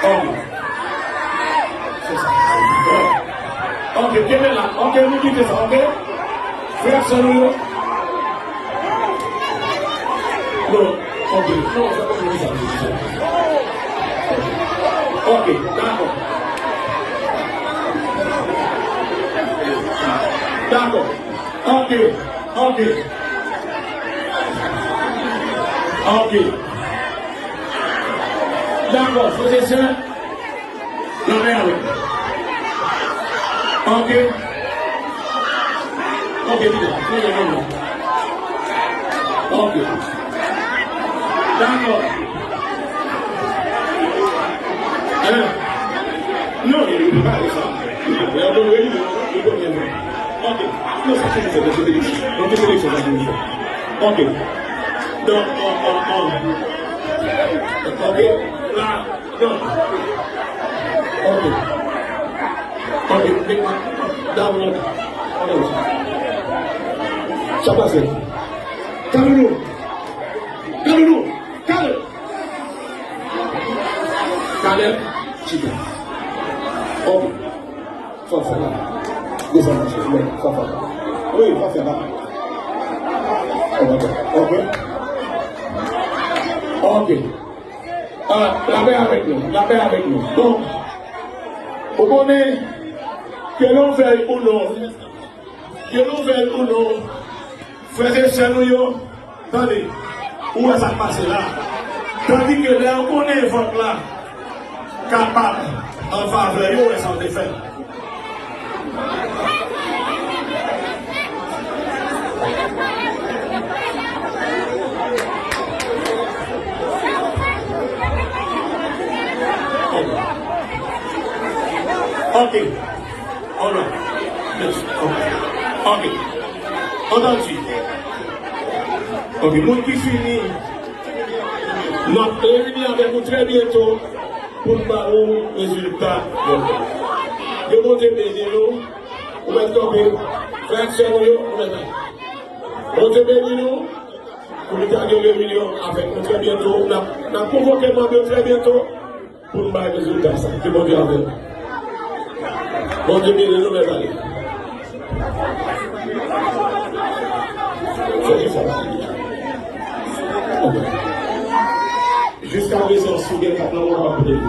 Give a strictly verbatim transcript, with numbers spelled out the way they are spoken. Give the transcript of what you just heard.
Ok. Se sa. Ok, kenbe la. Ok, nou kite sa, ok? Frè ak sè nou yo. Non, ok. Non, sa pa vle sa. Ok, dakò. Dakò. Ok, ok. Ok. Dakò, frè e sè. Lapè avèk nou. Ok. Ok, byen. Ok. Dakò. Hein? Non, li prepare sa. Li prepare. Li prepare. Ok. Non, sa se yon seleksyon. Yon seleksyon, sa se yon seleksyon. Ok. Non, an, an, an. Ok. La. Non. Ok. Ok, met ma down. Sa pase. Kalilou. Kalilou. Kalilou. Kaleb. Chita. Ok. Sa fè la. Desann, mesye. Wi, sa fè la. Wi, sa fè la. Ok. Ok. Ah, lapè avèk nou, lapè avèk nou. Bon, ou konnen, ke nou vèy ou non, ke nou vèy ou non, frè e sè nou yo, tande, ou wè sa k pase la. Tandike lè yo konnen vòt la kapab an favè yo, ou wè sa yo te fè. Ok. Alright. Yes. Ok. Ok. Antandi. Ok. Moun ki fini, n ap reyini avèk ou trè byento pou n ba ou rezilta. Ke Bondye beni nou. Ou mèt kanpe. Frè ak sè nou yo, ou mèt kanpe. Bondye beni nou. Komite a gen reyinyon avèk nou trè byento. N ap, n ap konvoke manm yo trè byento pou n bay rezilta sa. Ke Bondye avè nou. Bondye beni nou, mèt ale. Fè efò. Jiskaprezan, si w gen kat nan men w, w ap pote li.